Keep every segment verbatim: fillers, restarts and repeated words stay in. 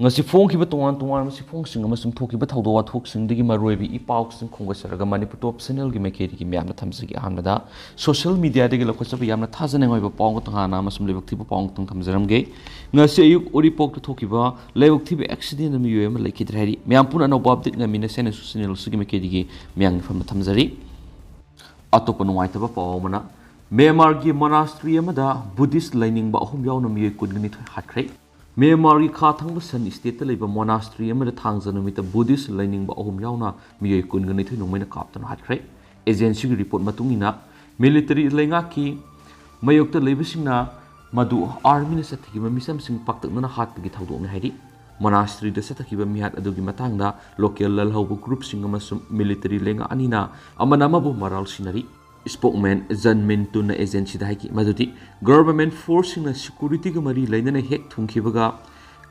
ꯉꯁꯤ ꯐꯣꯡꯈꯤꯕ ꯇꯣꯉꯥꯟ ꯇꯣꯉꯥꯟꯕ ꯁꯤꯐꯣꯡꯁꯤꯡ ꯑꯃꯁꯨꯡ ꯊꯣꯛꯈꯤꯕ ꯊꯧꯗꯣꯛ ꯋꯥꯊꯣꯛꯁꯤꯡꯗꯒꯤ ꯃꯔꯨꯑꯣꯏꯕ ꯏ ꯄꯥꯎꯁꯤꯡ ꯈꯣꯝꯒꯠꯆꯔꯒ ꯃꯅꯤꯄꯨꯔ ꯇꯣꯞ ꯆꯦꯅꯦꯜꯒꯤ ꯃꯥꯏꯀꯩꯗꯒꯤ ꯃꯌꯥꯝꯅ ꯊꯝꯖꯒꯦ꯫ ꯑꯍꯥꯟꯕꯗ ꯁꯣꯁꯤꯌꯦꯜ ꯃꯤꯗꯤꯌꯥꯗꯒꯤ ꯂꯧꯈꯠꯆꯕ ꯌꯥꯝꯅ ꯊꯥꯖꯅꯤꯡꯉꯥꯏ ꯑꯣꯏꯕ ꯄꯥꯎ ꯉꯥꯛꯇꯪ ꯍꯥꯟꯅ ꯑꯃꯁꯨꯡ ꯂꯥꯏꯕꯛ ꯊꯤꯕ ꯄꯥꯎ ꯉꯥꯛꯇꯪ ꯊꯝꯖꯔꯝꯒꯦ꯫ ꯉꯁꯤ ꯑꯌꯨꯛ ꯎꯔꯤꯄꯣꯛꯇ ꯊꯣꯛꯈꯤꯕ ꯂꯥꯏꯕꯛ ꯊꯤꯕ ꯑꯦꯛꯁꯤꯗꯦꯟꯗ ꯃꯤꯑꯣꯏ ꯑꯃ ꯂꯩꯈꯤꯗ꯭ꯔꯦ ꯍꯥꯏꯔꯤ꯫ ꯃꯌꯥꯝ ꯄꯨꯟꯅ ꯑꯅꯧꯕ ꯑꯞꯗꯦꯠ ꯉꯥꯏꯃꯤꯟꯅꯁꯦ ꯍꯥꯏꯅꯁꯨ ꯆꯦꯅꯦꯜ ꯑꯁꯤꯒꯤ ꯃꯥꯏꯀꯩꯗꯒꯤ ꯃꯌꯥꯝꯒꯤ ꯃꯐꯝꯗ ꯊꯝꯖꯔꯤ꯫ ꯑꯇꯣꯞꯄ ꯅꯨꯡꯉꯥꯏꯇꯕ ꯄꯥꯎ ꯑꯃꯅ, ꯃ꯭ꯌꯥꯟꯃꯥꯔꯒꯤ ꯃꯣꯅꯥꯁꯇ꯭ꯔꯤ ꯑꯃꯗ ꯕꯨꯙꯤꯁ ꯂꯥꯏꯅꯤꯡꯕ ꯑꯍꯨꯝ ꯌꯥꯎꯅ ꯃꯤꯑꯣꯏ ꯀꯨꯟꯒ ꯅꯤꯊꯣꯏ ꯍꯥꯠꯈ꯭ꯔꯦ꯫ ꯃ꯭ꯌꯥꯟꯃꯥꯔꯒꯤ ꯈꯥ ꯊꯪꯕ ꯁꯟ ꯁ꯭ꯇꯦꯠꯇ ꯂꯩꯕ ꯃꯣꯅꯥꯁꯇ꯭ꯔꯤ ꯑꯃꯗ ꯊꯥꯡꯖ ꯅꯨꯃꯤꯠꯇ ꯕꯨꯙꯤꯁ ꯂꯥꯏꯅꯤꯡꯕ ꯑꯍꯨꯝ ꯌꯥꯎꯅ ꯃꯤꯑꯣꯏ ꯀꯨꯟꯒ ꯅꯤꯊꯣꯏ ꯅꯣꯡꯃꯩꯅ ꯀꯥꯞꯇꯨꯅ ꯍꯥꯠꯈ꯭ꯔꯦ꯫ ꯑꯦꯖꯦꯟꯁꯤꯒꯤ ꯔꯤꯄꯣꯔꯠ ꯃꯇꯨꯡ ꯏꯟꯅ, ꯃꯤꯂꯤꯇꯔꯤ ꯂꯩꯉꯥꯛꯀꯤ ꯃꯥꯌꯣꯛꯇ ꯂꯩꯕꯁꯤꯡꯅ ꯃꯗꯨ ꯑꯥꯔꯃꯤꯅ ꯆꯠꯊꯈꯤꯕ ꯃꯤꯆꯝꯁꯤꯡ ꯄꯥꯛꯇꯛꯅꯅ ꯍꯥꯠꯄꯒꯤ ꯊꯧꯗꯣꯛꯅꯤ ꯍꯥꯏꯔꯤ꯫ ꯃꯣꯅꯥꯁꯇ꯭ꯔꯤꯗ ꯆꯠꯊꯈꯤꯕ ꯃꯤꯍꯥꯠ ꯑꯗꯨꯒꯤ ꯃꯇꯥꯡꯗ ꯂꯣꯀꯦꯜ ꯂꯥꯜꯍꯧꯕ ꯒ꯭ꯔꯨꯞꯁꯤꯡ ꯑꯃꯁꯨꯡ ꯃꯤꯂꯤꯇꯔꯤ ꯂꯩꯉꯥꯛ ꯑꯅꯤꯅ ꯑꯃꯅ ꯑꯃꯕꯨ ꯃꯔꯥꯜ ꯁꯤꯟꯅꯔꯤ꯫ ꯁ꯭ꯄꯣꯛꯃꯦꯟ ꯖꯟ ꯃꯤꯟ ꯇꯨꯟꯅ ꯑꯦꯖꯦꯟꯁꯤꯗ ꯍꯥꯏꯈꯤ ꯃꯗꯨꯗꯤ ꯒꯚꯔꯟꯃꯦꯟꯠ ꯐꯣꯔꯁꯁꯤꯡꯅ ꯁꯦꯀ꯭ꯌꯨꯔꯤꯇꯤꯒ ꯃꯔꯤ ꯂꯩꯅꯅ ꯍꯦꯛ ꯊꯨꯡꯈꯤꯕꯒ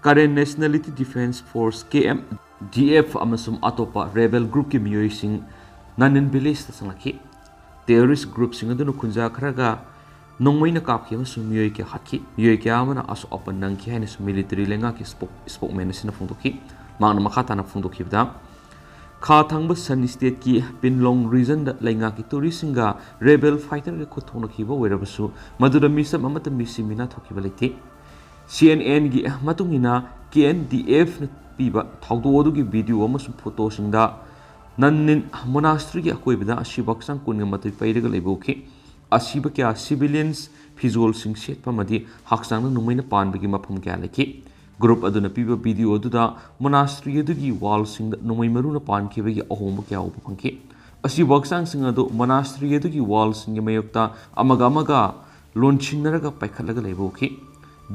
ꯀꯔꯦꯟ ꯅꯦꯁꯅꯦꯂꯤꯇꯤ ꯗꯤꯐꯦꯟꯁ ꯐꯣꯔꯁ, ꯀꯦ ꯑꯦꯝ ꯗꯤ ꯑꯦꯐ, ꯑꯃꯁꯨꯡ ꯑꯇꯣꯞꯄ ꯔꯦꯕꯦꯜ ꯒ꯭ꯔꯨꯞꯀꯤ ꯃꯤꯑꯣꯏꯁꯤꯡ ꯅꯥꯅꯤꯟ ꯚꯤꯂꯦꯖꯇ ꯆꯪꯂꯛꯈꯤ꯫ ꯇꯦꯔꯣꯔꯤꯁ ꯒ꯭ꯔꯨꯞꯁꯤꯡ ꯑꯗꯨꯅ ꯈꯨꯟꯖꯥ ꯈꯔꯒ ꯅꯣꯡꯃꯩꯅ ꯀꯥꯞꯈꯤ ꯑꯃꯁꯨꯡ ꯃꯤꯑꯣꯏ ꯀꯌꯥ ꯍꯥꯠꯈꯤ꯫ ꯃꯤꯑꯣꯏ ꯀꯌꯥ ꯑꯃꯅ ꯑꯁꯣꯛ ꯑꯄꯟ ꯅꯪꯈꯤ ꯍꯥꯏꯅꯁꯨ ꯃꯤꯂꯤꯇꯔꯤ ꯂꯩꯉꯥꯛꯀꯤ ꯁ꯭ꯄꯣꯛ-, ꯁ꯭ꯄꯣꯛꯃꯦꯟ ꯑꯁꯤꯅ ꯐꯣꯡꯗꯣꯛꯈꯤ꯫ ꯃꯍꯥꯛꯅ ꯃꯈꯥ ꯇꯥꯅ ꯐꯣꯡꯗꯣꯛꯈꯤꯕꯗ, ꯈꯥ ꯊꯪꯕ ꯁꯟ ꯁ꯭ꯇꯦꯠꯀꯤ ꯄꯤꯟꯂꯣꯡ ꯔꯤꯖꯟꯗ ꯂꯩꯉꯥꯛꯀꯤ ꯇꯨꯔꯤꯁꯁꯤꯡꯒ ꯔꯦꯕꯦꯜ ꯐꯥꯏꯇꯔꯒ ꯈꯨꯠ ꯊꯣꯛꯅꯈꯤꯕ ꯑꯣꯏꯔꯕꯁꯨ, ꯃꯗꯨꯗ ꯃꯤꯆꯝ ꯑꯃꯠꯇ ꯃꯤꯁꯤ ꯃꯤꯅꯥ ꯊꯣꯛꯈꯤꯕ ꯂꯩꯇꯦ꯫ ꯁꯤ ꯑꯦꯟ ꯑꯦꯟꯒꯤ ꯃꯇꯨꯡ ꯏꯟꯅ, ꯀꯦ ꯑꯦꯟ ꯗꯤ ꯑꯦꯐꯅ ꯄꯤꯕ ꯊꯧꯗꯣꯛ ꯑꯗꯨꯒꯤ ꯚꯤꯗꯤꯑꯣ ꯑꯃꯁꯨꯡ ꯐꯣꯇꯣꯁꯤꯡꯗ ꯅꯟꯅꯤꯟ ꯃꯣꯅꯥꯁꯇ꯭ꯔꯤꯒꯤ ꯑꯀꯣꯏꯕꯗ ꯑꯁꯤꯕ ꯍꯛꯆꯥꯡ ꯀꯨꯟꯒ ꯃꯥꯊꯣꯏ ꯄꯩꯔꯒ ꯂꯩꯕ ꯎꯈꯤ꯫ ꯑꯁꯤꯕ ꯀꯌꯥ ꯁꯤꯚꯤꯂꯤꯌꯟꯁ ꯐꯤꯖꯣꯜꯁꯤꯡ ꯁꯦꯠꯄ ꯑꯃꯗꯤ ꯍꯛꯆꯥꯡꯗ ꯅꯣꯡꯃꯩꯅ ꯄꯥꯟꯕꯒꯤ ꯃꯐꯝ ꯀꯌꯥ ꯂꯩꯈꯤ꯫ ꯒ꯭ꯔꯨꯞ ꯑꯗꯨꯅ ꯄꯤꯕ ꯚꯤꯗꯤꯑꯣ ꯑꯗꯨꯗ ꯃꯣꯅꯥꯁꯇ꯭ꯔꯤ ꯑꯗꯨꯒꯤ ꯋꯥꯜꯁꯤꯡꯗ ꯅꯣꯡꯃꯩ ꯃꯔꯨꯅ ꯄꯥꯟꯈꯤꯕꯒꯤ ꯑꯍꯣꯡꯕ ꯀꯌꯥ ꯎꯕ ꯐꯪꯈꯤ꯫ ꯑꯁꯤꯕ ꯍꯛꯆꯥꯡꯁꯤꯡ ꯑꯗꯨ ꯃꯣꯅꯥꯁꯇ꯭ꯔꯤ ꯑꯗꯨꯒꯤ ꯋꯥꯜꯁꯤꯡꯒꯤ ꯃꯥꯌꯣꯛꯇ ꯑꯃꯒ ꯑꯃꯒ ꯂꯣꯟꯁꯤꯟꯅꯔꯒ ꯄꯥꯏꯈꯠꯂꯒ ꯂꯩꯕ ꯎꯈꯤ꯫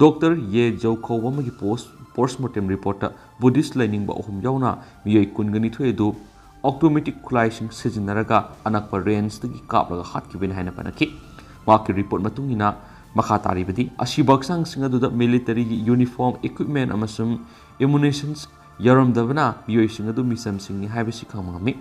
ꯗꯣꯛꯇꯔ ꯌꯦ ꯖꯧ ꯀꯧꯕ ꯑꯃꯒꯤ ꯄꯣꯁ-, ꯄꯣꯁꯃꯣꯔꯇꯦꯝ ꯔꯤꯄꯣꯔꯠꯇ ꯕꯨꯙꯤꯁ ꯂꯥꯏꯅꯤꯡꯕ ꯑꯍꯨꯝ ꯌꯥꯎꯅ ꯃꯤꯑꯣꯏ ꯀꯨꯟꯒ ꯅꯤꯊꯣꯏ ꯑꯗꯨ ꯑꯣꯇꯣꯃꯦꯇꯤꯛ ꯈꯨꯠꯂꯥꯏꯁꯤꯡ ꯁꯤꯖꯤꯟꯅꯔꯒ ꯑꯅꯛꯄ ꯔꯦꯟꯖꯇꯒꯤ ꯀꯥꯞꯂꯒ ꯍꯥꯠꯈꯤꯕꯅꯤ ꯍꯥꯏꯅ ꯄꯟꯅꯈꯤ꯫ ꯃꯍꯥꯛꯀꯤ ꯔꯤꯄꯣꯔꯠ ꯃꯇꯨꯡ ꯏꯟꯅ ꯃꯈꯥ ꯇꯥꯔꯤꯕꯗꯤ, ꯑꯁꯤꯕ ꯍꯛꯆꯥꯡꯁꯤꯡ ꯑꯗꯨꯗ ꯃꯤꯂꯤꯇꯔꯤꯒꯤ ꯌꯨꯅꯤꯐꯣꯔꯝ, ꯏꯀ꯭ꯋꯤꯞꯃꯦꯟ ꯑꯃꯁꯨꯡ ꯑꯦꯃꯨꯅꯤꯁꯟꯁ ꯌꯥꯎꯔꯝꯗꯕꯅ ꯃꯤꯑꯣꯏꯁꯤꯡ ꯑꯗꯨ ꯃꯤꯆꯝꯁꯤꯡꯅꯤ ꯍꯥꯏꯕꯁꯤ ꯈꯪꯕ ꯉꯝꯃꯤ꯫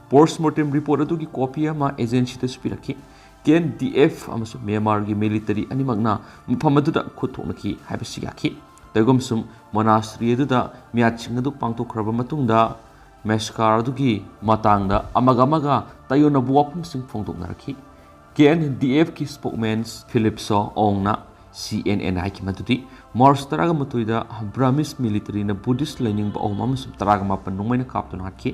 ꯄꯣꯁꯃꯣꯔꯇꯦꯝ ꯔꯤꯄꯣꯔꯠ ꯑꯗꯨꯒꯤ ꯀꯣꯄꯤ ꯑꯃ ꯑꯦꯖꯦꯟꯁꯤꯗꯁꯨ ꯄꯤꯔꯛꯈꯤ꯫ ꯀꯦ ꯑꯦꯟ ꯗꯤ ꯑꯦꯐ ꯑꯃꯁꯨꯡ ꯃ꯭ꯌꯥꯟꯃꯥꯔꯒꯤ ꯃꯤꯂꯤꯇꯔꯤ ꯑꯅꯤꯃꯛꯅ ꯃꯐꯝ ꯑꯗꯨꯗ ꯈꯨꯠ ꯊꯣꯛꯅꯈꯤ ꯍꯥꯏꯕꯁꯤ ꯌꯥꯈꯤ꯫ ꯇꯧꯏꯒꯨꯝꯁꯨꯡ, ꯃꯣꯅꯥꯁꯇ꯭ꯔꯤ ꯑꯗꯨꯗ ꯃꯤꯌꯥꯠꯁꯤꯡ ꯑꯗꯨ ꯄꯥꯡꯊꯣꯛꯈ꯭ꯔꯕ ꯃꯇꯨꯡꯗ ꯃꯦꯁꯀꯥꯔ ꯑꯗꯨꯒꯤ ꯃꯇꯥꯡꯗ ꯑꯃꯒ ꯑꯃꯒ ꯇꯥꯏꯑꯣꯟꯅꯕ ꯋꯥꯐꯝꯁꯤꯡ ꯐꯣꯡꯗꯣꯛꯅꯔꯛꯈꯤ꯫ ꯀꯦ ꯑꯦꯟ ꯗꯤ ꯑꯦꯐꯀꯤ spokesman ꯐꯤꯂꯤꯞ ꯁꯣ ꯑꯣꯡꯅ ꯁꯤ ꯑꯦꯟ ꯑꯦꯟ ꯍꯥꯏꯈꯤ ꯃꯗꯨꯗꯤ ꯃꯥꯔꯆ ꯇꯔꯥꯒ ꯃꯥꯊꯣꯏꯗ ꯕ꯭ꯔꯥꯃꯤꯁ ꯃꯤꯂꯤꯇꯔꯤꯅ ꯕꯨꯙꯤꯁ ꯂꯥꯏꯅꯤꯡꯕ ꯑꯍꯨꯝ ꯑꯃꯁꯨꯡ ꯇꯔꯥꯒ ꯃꯥꯄꯟ ꯅꯣꯡꯃꯩꯅ ꯀꯥꯞꯇꯨꯅ ꯍꯥꯠꯈꯤ꯫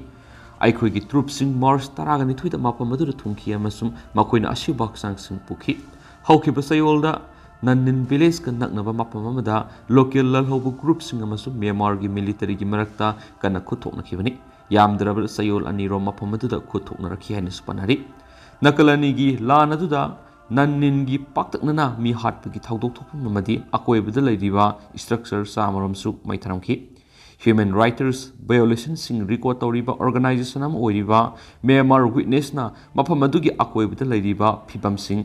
ꯑꯩꯈꯣꯏꯒꯤ ꯇ꯭ꯔꯨꯞꯁꯤꯡ ꯃꯥꯔꯆ ꯇꯔꯥꯒ ꯅꯤꯊꯣꯏꯗ ꯃꯐꯝ ꯑꯗꯨꯗ ꯊꯨꯡꯈꯤ ꯑꯃꯁꯨꯡ ꯃꯈꯣꯏꯅ ꯑꯁꯤꯕ ꯍꯛꯆꯥꯡꯁꯤꯡ ꯄꯨꯈꯤ꯫ ꯍꯧꯈꯤꯕ ꯆꯌꯣꯜꯗ ꯅꯟꯅꯤꯟ ꯚꯤꯂꯦꯖꯀ ꯅꯛꯅꯕ ꯃꯐꯝ ꯑꯃꯗ ꯂꯣꯀꯦꯜ ꯂꯥꯜꯍꯧꯕ ꯒ꯭ꯔꯨꯞꯁꯤꯡ ꯑꯃꯁꯨꯡ ꯃ꯭ꯌꯥꯟꯃꯥꯔꯒꯤ ꯃꯤꯂꯤꯇꯔꯤꯒꯤ ꯃꯔꯛꯇ ꯀꯟꯅ ꯈꯨꯠ ꯊꯣꯛꯅꯈꯤꯕꯅꯤ꯫ ꯌꯥꯝꯗ꯭ꯔꯕꯗ ꯆꯌꯣꯜ ꯑꯅꯤꯔꯣꯝ ꯃꯐꯝ ꯑꯗꯨꯗ ꯈꯨꯠ ꯊꯣꯛꯅꯔꯛꯈꯤ ꯍꯥꯏꯅꯁꯨ ꯄꯟꯅꯔꯤ꯫ ꯅꯥꯀꯜ ꯑꯅꯤꯒꯤ ꯂꯥꯟ ꯑꯗꯨꯗ ꯅꯟꯅꯤꯟꯒꯤ ꯄꯥꯛꯇꯛꯅꯅ ꯃꯤ ꯍꯥꯠꯄꯒꯤ ꯊꯧꯗꯣꯛ ꯊꯣꯛꯐꯝ ꯑꯃꯗꯤ ꯑꯀꯣꯏꯕꯗ ꯂꯩꯔꯤꯕ ꯏꯁꯇ꯭ꯔꯛꯆꯔ ꯆꯥꯝꯃꯔꯣꯝꯁꯨ ꯃꯩ ꯊꯥꯔꯝꯈꯤ꯫ ꯍ꯭ꯌꯨꯃꯦꯟ ꯔꯥꯏꯠꯁ ꯚꯥꯏꯑꯣꯂꯦꯁꯟꯁꯤꯡ ꯔꯦꯀꯣꯔꯗ ꯇꯧꯔꯤꯕ ꯑꯣꯔꯒꯅꯥꯏꯖꯦꯁꯟ ꯑꯃ ꯑꯣꯏꯔꯤꯕ ꯃ꯭ꯌꯥꯟꯃꯥꯔ ꯋꯤꯠꯅꯦꯁꯅ ꯃꯐꯝ ꯑꯗꯨꯒꯤ ꯑꯀꯣꯏꯕꯗ ꯂꯩꯔꯤꯕ ꯐꯤꯕꯝꯁꯤꯡ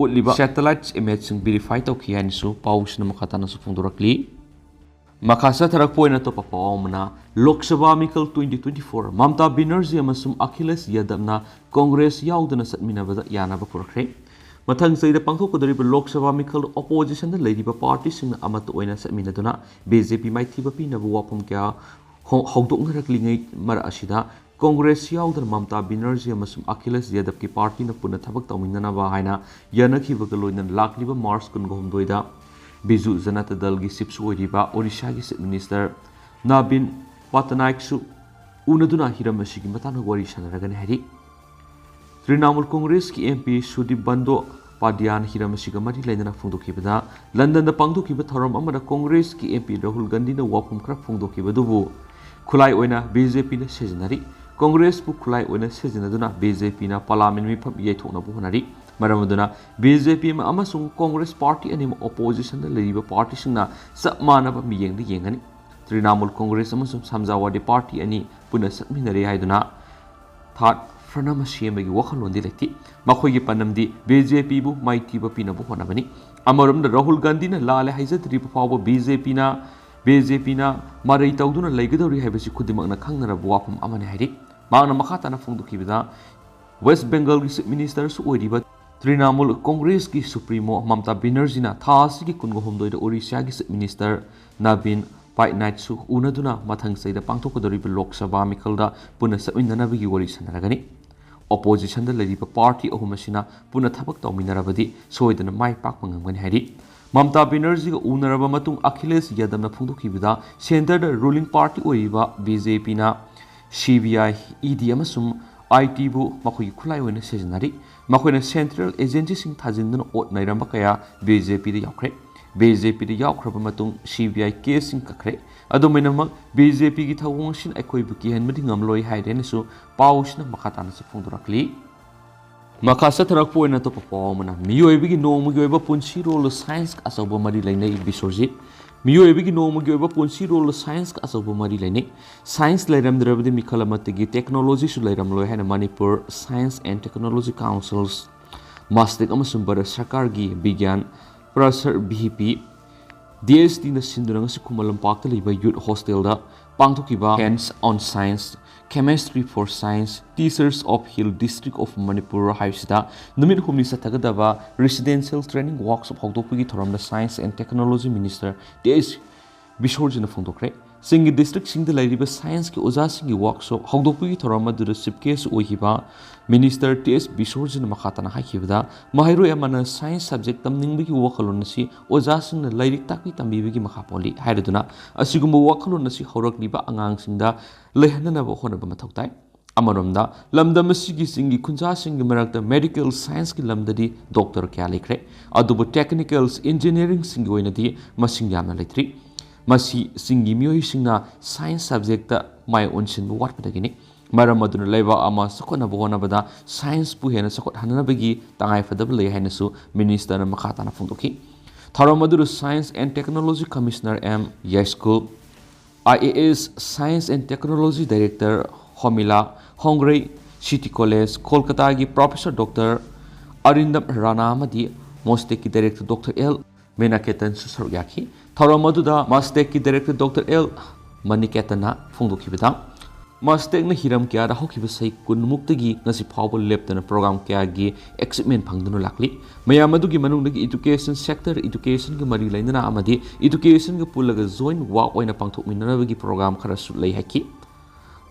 ꯎꯠꯂꯤꯕ ꯁꯦꯇꯦꯂꯥꯏꯠ ꯏꯃꯦꯖꯁꯤꯡ ꯚꯦꯔꯤꯐꯥꯏ ꯇꯧꯈꯤ ꯍꯥꯏꯅꯁꯨ ꯄꯥꯎꯁꯤꯅ ꯃꯈꯥ ꯇꯥꯅꯁꯨ ꯐꯣꯡꯗꯣꯔꯛꯂꯤ꯫ ꯃꯈꯥ ꯆꯠꯊꯔꯛꯄ ꯑꯣꯏꯅ ꯑꯇꯣꯞꯄ ꯄꯥꯎ ꯑꯃꯅ, ꯂꯣꯛ ꯁꯚꯥ ꯃꯤꯈꯜ twenty twenty-four, ꯃꯃꯇꯥ ꯕꯦꯅꯔꯖꯤ ꯑꯃꯁꯨꯡ ꯑꯈꯤꯂꯦꯁ ꯌꯥꯗꯕꯅ ꯀꯣꯡꯒ꯭ꯔꯦꯁ ꯌꯥꯎꯗꯅ ꯆꯠꯃꯤꯟꯅꯕꯗ ꯌꯥꯅꯕ ꯄꯨꯔꯛꯈ꯭ꯔꯦ꯫ ꯃꯊꯪ ꯆꯍꯤꯗ ꯄꯥꯡꯊꯣꯛꯀꯗꯧꯔꯤꯕ ꯂꯣꯛ ꯁꯚꯥ ꯃꯤꯈꯜ ꯑꯣꯄꯣꯖꯤꯁꯟꯗ ꯂꯩꯔꯤꯕ ꯄꯥꯔꯇꯤꯁꯤꯡꯅ ꯑꯃꯠꯇ ꯑꯣꯏꯅ ꯆꯠꯃꯤꯟꯅꯗꯨꯅ ꯕꯤ ꯖꯦ ꯄꯤ ꯃꯥꯏꯊꯤꯕ ꯄꯤꯅꯕ ꯋꯥꯐꯝ ꯀꯌꯥ ꯍꯣ-, ꯍꯧꯗꯣꯛꯅꯔꯛꯂꯤꯉꯩ ꯃꯔꯛ ꯑꯁꯤꯗ ꯀꯣꯡꯒ꯭ꯔꯦꯁ ꯌꯥꯎꯗꯅ ꯃꯃꯇꯥ ꯕꯦꯅꯔꯖꯤ ꯑꯃꯁꯨꯡ ꯑꯈꯤꯂꯦꯁ ꯌꯥꯗꯕꯀꯤ ꯄꯥꯔꯇꯤꯅ ꯄꯨꯟꯅ ꯊꯕꯛ ꯇꯧꯃꯤꯟꯅꯅꯕ ꯍꯥꯏꯅ ꯌꯥꯅꯈꯤꯕꯒ ꯂꯣꯏꯅꯅ ꯂꯥꯛꯂꯤꯕ ꯃꯥꯔꯆ ꯀꯨꯟꯒ ꯍꯨꯝꯗꯣꯏꯗ ꯕꯤꯖꯨ ꯖꯅꯇꯥ ꯗꯜꯒꯤ ꯆꯤꯐꯁꯨ ꯑꯣꯏꯔꯤꯕ ꯑꯣꯔꯤꯁꯥꯒꯤ ꯆꯤꯐ ꯃꯤꯅꯤꯁꯇꯔ ꯅꯕꯤꯟ ꯄꯇꯅꯥꯏꯛꯁꯨ ꯎꯅꯗꯨꯅ ꯍꯤꯔꯝ ꯑꯁꯤꯒꯤ ꯃꯇꯥꯡꯗ ꯋꯥꯔꯤ ꯁꯥꯟꯅꯔꯒꯅꯤ ꯍꯥꯏꯔꯤ꯫ ꯇ꯭ꯔꯤꯅꯥꯃꯨꯜ ꯀꯣꯡꯒ꯭ꯔꯦꯁꯀꯤ ꯑꯦꯝ ꯄꯤ ꯁꯨꯗꯤꯞ ꯕꯟꯗꯣꯄꯥꯙ꯭ꯌꯥꯟ ꯍꯤꯔꯝ ꯑꯁꯤꯒ ꯃꯔꯤ ꯂꯩꯅꯅ ꯐꯣꯡꯗꯣꯛꯈꯤꯕꯗ, ꯂꯟꯗꯟꯗ ꯄꯥꯡꯊꯣꯛꯈꯤꯕ ꯊꯧꯔꯝ ꯑꯃꯗ ꯀꯣꯡꯒ꯭ꯔꯦꯁꯀꯤ ꯑꯦꯝ ꯄꯤ ꯔꯥꯍꯨꯜ ꯒꯥꯟꯙꯤꯅ ꯋꯥꯐꯝ ꯈꯔ ꯐꯣꯡꯗꯣꯛꯈꯤꯕ ꯑꯗꯨꯕꯨ ꯈꯨꯠꯂꯥꯏ ꯑꯣꯏꯅ ꯕꯤ ꯖꯦ ꯄꯤꯅ ꯁꯤꯖꯤꯟꯅꯔꯤ꯫ ꯀꯣꯡꯒ꯭ꯔꯦꯁꯄꯨ ꯈꯨꯠꯂꯥꯏ ꯑꯣꯏꯅ ꯁꯤꯖꯤꯟꯅꯗꯨꯅ ꯕꯤ ꯖꯦ ꯄꯤꯅ ꯄꯥꯔꯂꯤꯌꯥꯃꯦꯟ ꯃꯤꯐꯝ ꯌꯩꯊꯣꯛꯅꯕ ꯍꯣꯠꯅꯔꯤ꯫ ꯃꯔꯝ ꯑꯗꯨꯅ ꯕꯤ ꯖꯦ ꯄꯤ ꯑꯃꯁꯨꯡ ꯀꯣꯡꯒ꯭ꯔꯦꯁ ꯄꯥꯔꯇꯤ ꯑꯅꯤꯃꯛ ꯑꯣꯄꯣꯖꯤꯁꯟꯗ ꯂꯩꯔꯤꯕ ꯄꯥꯔꯇꯤꯁꯤꯡꯅ ꯆꯞ ꯃꯥꯟꯅꯕ ꯃꯤꯠꯌꯦꯡꯗ ꯌꯦꯡꯒꯅꯤ꯫ ꯇ꯭ꯔꯤꯅꯥꯃꯨꯜ ꯀꯣꯡꯒ꯭ꯔꯦꯁ ꯑꯃꯁꯨꯡ ꯁꯃꯥꯖꯋꯥꯗꯤ ꯄꯥꯔꯇꯤ ꯑꯅꯤ ꯄꯨꯟꯅ ꯆꯠꯃꯤꯟꯅꯔꯦ ꯍꯥꯏꯗꯨꯅ ꯊꯥꯔꯠ ꯐ꯭ꯔꯟꯠ ꯑꯃ ꯁꯦꯝꯕꯒꯤ ꯋꯥꯈꯜꯂꯣꯟꯗꯤ ꯂꯩꯇꯦ꯫ ꯃꯈꯣꯏꯒꯤ ꯄꯥꯟꯗꯝꯗꯤ ꯕꯤ ꯖꯦ ꯄꯤꯕꯨ ꯃꯥꯏꯊꯤꯕ ꯄꯤꯅꯕ ꯍꯣꯠꯅꯕꯅꯤ꯫ ꯑꯃꯔꯣꯝꯗ ꯔꯥꯍꯨꯜ ꯒꯥꯟꯙꯤꯅ ꯂꯥꯜꯂꯦ ꯍꯥꯏꯖꯗ꯭ꯔꯤꯕ ꯐꯥꯎꯕ ꯕꯤ ꯖꯦ ꯄꯤꯅ, ꯕꯤ ꯖꯦ ꯄꯤꯅ ꯃꯔꯩ ꯇꯧꯗꯨꯅ ꯂꯩꯒꯗꯧꯔꯤ ꯍꯥꯏꯕꯁꯤ ꯈꯨꯗꯤꯡꯃꯛꯅ ꯈꯪꯅꯔꯕ ꯋꯥꯐꯝ ꯑꯃꯅꯤ ꯍꯥꯏꯔꯤ꯫ ꯃꯍꯥꯛꯅ ꯃꯈꯥ ꯇꯥꯅ ꯐꯣꯡꯗꯣꯛꯈꯤꯕꯗ, ꯋꯦꯁ ꯕꯦꯡꯒꯜꯒꯤ ꯆꯤꯐ ꯃꯤꯅꯤꯁꯇꯔꯁꯨ ꯑꯣꯏꯔꯤꯕ ꯇ꯭ꯔꯤꯅꯥꯃꯨꯜ ꯀꯣꯡꯒ꯭ꯔꯦꯁꯀꯤ ꯁꯨꯄ꯭ꯔꯤꯃꯣ ꯃꯃꯇꯥ ꯕꯦꯅꯔꯖꯤꯅ ꯊꯥ ꯑꯁꯤꯒꯤ ꯀꯨꯟꯒ ꯍꯨꯝꯗꯣꯏꯗ ꯑꯣꯔꯤꯁꯥꯒꯤ ꯆꯤꯐ ꯃꯤꯅꯤꯁꯇꯔ ꯅꯕꯤꯟ Fight Nightꯁꯨ ꯎꯅꯗꯨꯅ ꯃꯊꯪ ꯆꯍꯤꯗ ꯄꯥꯡꯊꯣꯛꯀꯗꯧꯔꯤꯕ ꯂꯣꯛ ꯁꯚꯥ ꯃꯤꯈꯜꯗ ꯄꯨꯟꯅ ꯆꯠꯃꯤꯟꯅꯅꯕꯒꯤ ꯋꯥꯔꯤ ꯁꯥꯟꯅꯔꯒꯅꯤ꯫ Oppositionꯗ ꯂꯩꯔꯤꯕ party ꯑꯍꯨꯝ ꯑꯁꯤꯅ ꯄꯨꯟꯅ ꯊꯕꯛ ꯇꯧꯃꯤꯟꯅꯔꯕꯗꯤ ꯁꯣꯏꯗꯅ ꯃꯥꯏ ꯄꯥꯛꯄ ꯉꯝꯒꯅꯤ ꯍꯥꯏꯔꯤ꯫ ꯃꯝꯇꯥ ꯕꯦꯅꯔꯖꯤꯒ ꯎꯅꯔꯕ ꯃꯇꯨꯡ ꯑꯈꯤꯂꯦꯁ ꯌꯥꯗꯕꯅ ꯐꯣꯡꯗꯣꯛꯈꯤꯕꯗ centreꯗ ruling party ꯑꯣꯏꯔꯤꯕ BJPꯅ CBI, ED ꯑꯃꯁꯨꯡ ITꯕꯨ ꯃꯈꯣꯏꯒꯤ ꯈꯨꯠꯂꯥꯏ ꯑꯣꯏꯅ ꯁꯤꯖꯤꯟꯅꯔꯤ꯫ ꯃꯈꯣꯏꯅ central agencyꯁꯤꯡ ꯊꯥꯖꯤꯟꯗꯨꯅ ꯑꯣꯠ ꯅꯩꯔꯝꯕ ꯀꯌꯥ BJPꯗ ꯌꯥꯎꯈ꯭ꯔꯦ꯫ BJPꯗ ꯌꯥꯎꯈ꯭ꯔꯕ ꯃꯇꯨꯡ CBI caseꯁꯤꯡ ꯀꯛꯈ꯭ꯔꯦ꯫ ꯑꯗꯨꯝ ꯑꯣꯏꯅꯃꯛ, BJPꯒꯤ ꯊꯧꯑꯣꯡ ꯑꯁꯤꯅ ꯑꯩꯈꯣꯏꯕꯨ ꯀꯤꯍꯟꯕꯗꯤ ꯉꯝꯂꯣꯏ ꯍꯥꯏꯔꯦꯅꯁꯨ ꯄꯥꯎ ꯑꯁꯤꯅ ꯃꯈꯥ ꯇꯥꯅꯁꯨ ꯐꯣꯡꯗꯣꯔꯛꯂꯤ꯫ ꯃꯈꯥ ꯆꯠꯊꯔꯛꯄ ꯑꯣꯏꯅ ꯑꯇꯣꯞꯄ ꯄꯥꯎ ꯑꯃꯅ, ꯃꯤꯑꯣꯏꯕꯒꯤ ꯅꯣꯡꯃꯒꯤ ꯑꯣꯏꯕ ꯄꯨꯟꯁꯤꯔꯣꯜꯗ scienceꯀ ꯑꯆꯧꯕ ꯃꯔꯤ ꯂꯩꯅꯩ꯫ ꯕꯤꯁ꯭ꯋꯖꯤꯠ, ꯃꯤꯑꯣꯏꯕꯒꯤ ꯅꯣꯡꯃꯒꯤ ꯑꯣꯏꯕ ꯄꯨꯟꯁꯤꯔꯣꯜꯗ scienceꯀ ꯑꯆꯧꯕ ꯃꯔꯤ ꯂꯩꯅꯩ꯫ Science ꯂꯩꯔꯝꯗ꯭ꯔꯕꯗꯤ ꯃꯤꯈꯜ ꯑꯃꯠꯇꯒꯤ technologyꯁꯨ ꯂꯩꯔꯝꯂꯣꯏ ꯍꯥꯏꯅ Manipur Science and Technology Councils, MASTEC ꯑꯃꯁꯨꯡ ꯚꯥꯔꯠ ꯁꯔꯀꯥꯔꯒꯤ ꯕꯤꯒ꯭ꯌꯥꯟ ꯄ꯭ꯔꯁꯔ, VP, DSTꯅ ꯁꯤꯟꯗꯨꯅ ꯉꯁꯤ ꯈꯨꯃꯟ ꯂꯝꯄꯥꯛꯇ ꯂꯩꯕ youth hostelꯗ ꯄꯥꯡꯊꯣꯛꯈꯤꯕ Hands on Science, Chemistry for Science, Teachers of Hill District of Manipur ꯍꯥꯏꯕꯁꯤꯗ ꯅꯨꯃꯤꯠ ꯍꯨꯝꯅꯤ ꯆꯠꯊꯒꯗꯕ residential training workshop ꯍꯧꯗꯣꯛꯄꯒꯤ ꯊꯧꯔꯝꯗ Science and Technology Minister T H ꯕꯤꯁ꯭ꯋꯖꯤꯠꯅ ꯐꯣꯡꯗꯣꯛꯈ꯭ꯔꯦ꯫ ꯆꯤꯡꯒꯤ districtꯁꯤꯡꯗ ꯂꯩꯔꯤꯕ scienceꯀꯤ ꯑꯣꯖꯥꯁꯤꯡꯒꯤ workshop ꯍꯧꯗꯣꯛꯄꯒꯤ ꯊꯧꯔꯝ ꯑꯗꯨꯗ chief guest ꯑꯣꯏꯈꯤꯕ Minister ꯇꯤ ꯑꯩꯆ ꯕꯤꯁ꯭ꯋꯖꯤꯠꯅ ꯃꯈꯥ ꯇꯥꯅ ꯍꯥꯏꯈꯤꯕꯗ, ꯃꯍꯩꯔꯣꯏ ꯑꯃꯅ science subject ꯇꯝꯅꯤꯡꯕꯒꯤ ꯋꯥꯈꯜꯂꯣꯟ ꯑꯁꯤ ꯑꯣꯖꯥꯁꯤꯡꯅ ꯂꯥꯏꯔꯤꯛ ꯇꯥꯛꯄꯤ ꯇꯝꯕꯤꯕꯒꯤ ꯃꯈꯥ ꯄꯣꯜꯂꯤ ꯍꯥꯏꯔꯗꯨꯅ, ꯑꯁꯤꯒꯨꯝꯕ ꯋꯥꯈꯜꯂꯣꯟ ꯑꯁꯤ ꯍꯧꯔꯛꯂꯤꯕ ꯑꯉꯥꯡꯁꯤꯡꯗ ꯂꯩꯍꯟꯅꯅꯕ ꯍꯣꯠꯅꯕ ꯃꯊꯧ ꯇꯥꯏ꯫ ꯑꯃꯔꯣꯝꯗ, ꯂꯝꯗꯝ ꯑꯁꯤꯒꯤ ꯆꯤꯡꯒꯤ ꯈꯨꯟꯖꯥꯁꯤꯡꯒꯤ ꯃꯔꯛꯇ medical scienceꯀꯤ ꯂꯝꯗꯗꯤ doctor ꯀꯌꯥ ꯂꯩꯈ꯭ꯔꯦ, ꯑꯗꯨꯕꯨ technicals, engineeringꯁꯤꯡꯒꯤ ꯑꯣꯏꯅꯗꯤ ꯃꯁꯤꯡ ꯌꯥꯝꯅ ꯂꯩꯇ꯭ꯔꯤ꯫ ꯃꯁꯤ ꯆꯤꯡꯒꯤ ꯃꯤꯑꯣꯏꯁꯤꯡꯅ science subjectꯇ ꯃꯥꯏ ꯑꯣꯟꯁꯤꯟꯕ ꯋꯥꯠꯄꯗꯒꯤꯅꯤ꯫ ꯃꯔꯝ ꯑꯗꯨꯅ ꯂꯩꯕꯥꯛ ꯑꯃ ꯆꯥꯎꯈꯠꯅꯕ ꯍꯣꯠꯅꯕꯗ scienceꯄꯨ ꯍꯦꯟꯅ ꯆꯥꯎꯈꯠꯍꯟꯅꯕꯒꯤ ꯇꯉꯥꯏꯐꯗꯕ ꯂꯩ ꯍꯥꯏꯅꯁꯨ ministerꯅ ꯃꯈꯥ ꯇꯥꯅ ꯐꯣꯡꯗꯣꯛꯈꯤ꯫ ꯊꯧꯔꯝ ꯑꯗꯨꯗ Science and Technology Commissioner M Yaiskul, IAS Science and Technology Director Homila Hongray, City College ꯀꯣꯜꯀꯇꯥꯒꯤ Professor Doctor ꯑꯔꯤꯟꯗꯝ ꯔꯥꯅꯥ ꯑꯃꯗꯤ MASTECꯀꯤ Director Doctor ꯑꯦꯜ ꯃꯦꯅꯥꯀꯦꯇꯟꯁꯨ ꯁꯔꯨꯛ ꯌꯥꯈꯤ꯫ ꯊꯧꯔꯝ ꯑꯗꯨꯗ MASTECꯀꯤ Director Doctor ꯑꯦꯜ ꯃꯅꯤꯀꯦꯇꯟꯅ ꯐꯣꯡꯗꯣꯛꯈꯤꯕꯗ, ꯃꯥꯁꯇꯦꯛꯅ ꯍꯤꯔꯝ ꯀꯌꯥꯗ ꯍꯧꯈꯤꯕ ꯆꯍꯤ ꯀꯨꯟꯃꯨꯛꯇꯒꯤ ꯉꯁꯤ ꯐꯥꯎꯕ ꯂꯦꯞꯇꯅ program ꯀꯌꯥꯒꯤ achievement ꯐꯪꯗꯨꯅ ꯂꯥꯛꯂꯤ꯫ ꯃꯌꯥꯝ ꯑꯗꯨꯒꯤ ꯃꯅꯨꯡꯗꯒꯤ education sector, educationꯒ ꯃꯔꯤ ꯂꯩꯅꯅ ꯑꯃꯗꯤ educationꯒ ꯄꯨꯜꯂꯒ joint work ꯑꯣꯏꯅ ꯄꯥꯡꯊꯣꯛꯃꯤꯟꯅꯅꯕꯒꯤ program ꯈꯔꯁꯨ ꯂꯩ ꯍꯥꯏꯈꯤ꯫